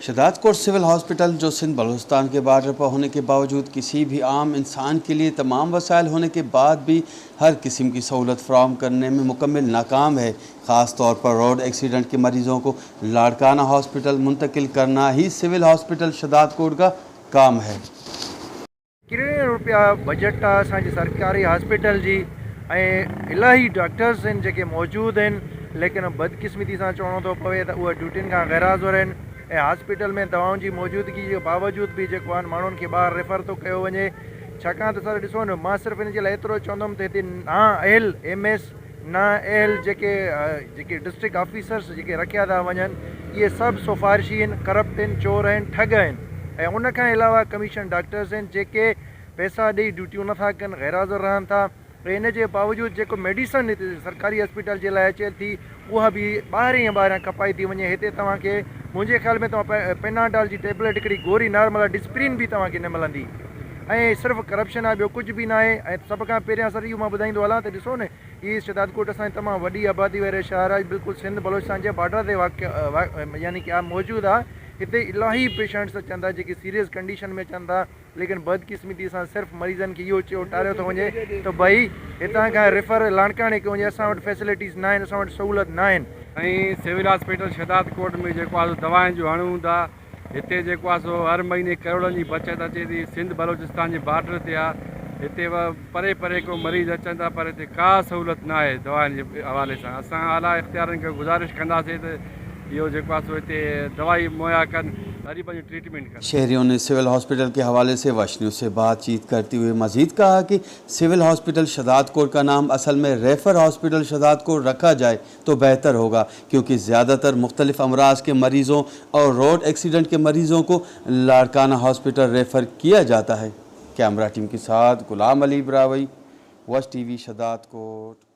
Shahdadkot civil hospital जो सिंध बलूचिस्तान के border पर होने के बावजूद किसी भी आम इंसान के लिए तमाम वसाइल होने के बाद भी हर किस्म की सहूलत फराहम करने में मुकम्मल नाकाम है। ख़ास तौर पर रोड एक्सीडेंट के मरीज़ों को लाड़काना हॉस्पिटल मुंतकिल करना ही सिविल हॉस्पिटल शहदादकोट का काम है। ڪروڙين روپيا بجيٽ آ اسان جي سرڪاري هاسپيٽل جي ۽ الاهي ڊاڪٽرس آهن جيڪي موجود آهن ليڪن بدقسمتي سان چوڻو ٿو پوي ته اهي ڊيوٽين کان غير حاضر آهن ۽ هاسپيٽل ۾ دوائن جي موجودگي جي باوجود به جيڪو آهن ماڻهن کي ٻاهر ريفر ٿو ڪيو وڃي ڇاڪاڻ ته سر ڏسو نه مان صرف ان جي لاء ايترو چوندم ته هتي نا اهل ايم ايس نا اهل جيڪي جيڪي ڊسٽرڪٽ آفيسرس جيڪي رکيا ٿا وڃن اهي سڀ سفارشي آهن ڪرپٽ آهن چور آهن ٺڳ آهن ۽ ان کان علاوه ڪميشن ڊاڪٽرس آهن جيڪي پئسا ڏئي ڊيوٽيون نٿا ڪن غير حاضر رهن ٿا ۽ ان جي باوجود جيڪو ميڊيسن هتي سرڪاري هاسپيٽل جي لاء اچي ٿي اها به ٻاهرين ۽ ٻاهريان کپائي ٿي وڃي هتي توهان کي منهنجي خيال ۾ توهان پيناڊال جي ٽيبليٽ هڪڙي گوري نارمل ڊسپرين به توهان کي نه ملندي ۽ صرف ڪرپشن آهي ٻيو ڪجهه به ناهي ۽ سڀ کان پهريان سر اهو مان ٻڌائيندو هلان ته ڏسو نه هي شهدادڪوٽ اسان جي تمام وڏي آبادي واري شهر آهي بلڪل سنڌ بلوچستان جي بارڊر تي واقع يعني ڪي آهي موجود آهي هتي الاهي پيشنٽس اچن ٿا جيڪي سيريس ڪنڊيشن ۾ اچن ٿا ليڪن بدقسمتي سان صرف مريضن کي اهو چيو ٽاريو ٿو وڃي ته ڀئي هتان کان ريفر لاڙڪاڻي ڪيو وڃي اسان وٽ فيسلٽيز ناهن اسان وٽ سهولت ناهن. ۽ سول هاسپيٽل شهدادڪوٽ ۾ جيڪو آهي سو دوائن جو هڻ هوند آهي هتي جيڪو آ سو هر مهيني ڪروڙن جي بچت اچي ٿي سنڌ بلوچستان جي بارڊر تي آ هتي پري پري کان مريض اچن ٿا پر هتي ڪا سهولت نه آهي دوائن جي حوالي سان اسان اعليٰ اختيارين کي گذارش ڪنداسين ته اهو جيڪو آ سو هتي دوائي مهيا ڪن غريبن جي ٽريٽمينٽ ڪن. शहरियों ने सिविल हॉस्पिटल के हवाले से वश न्यूज़ से बातचीत करते हुए मजीद कहा कि सिविल हॉस्पिटल शहदादकोट का नाम असल में रेफर हॉस्पिटल शहदादकोट रखा जाए तो बेहतर होगा क्योंकि ज़्यादातर मुख्तलिफ अमराज के मरीज़ों और रोड एक्सीडेंट के मरीज़ों को लाड़काना हॉस्पिटल रेफ़र किया जाता है। कैमरा टीम के साथ गुलाम अली ब्रावई, वश टीवी, शहदादकोट।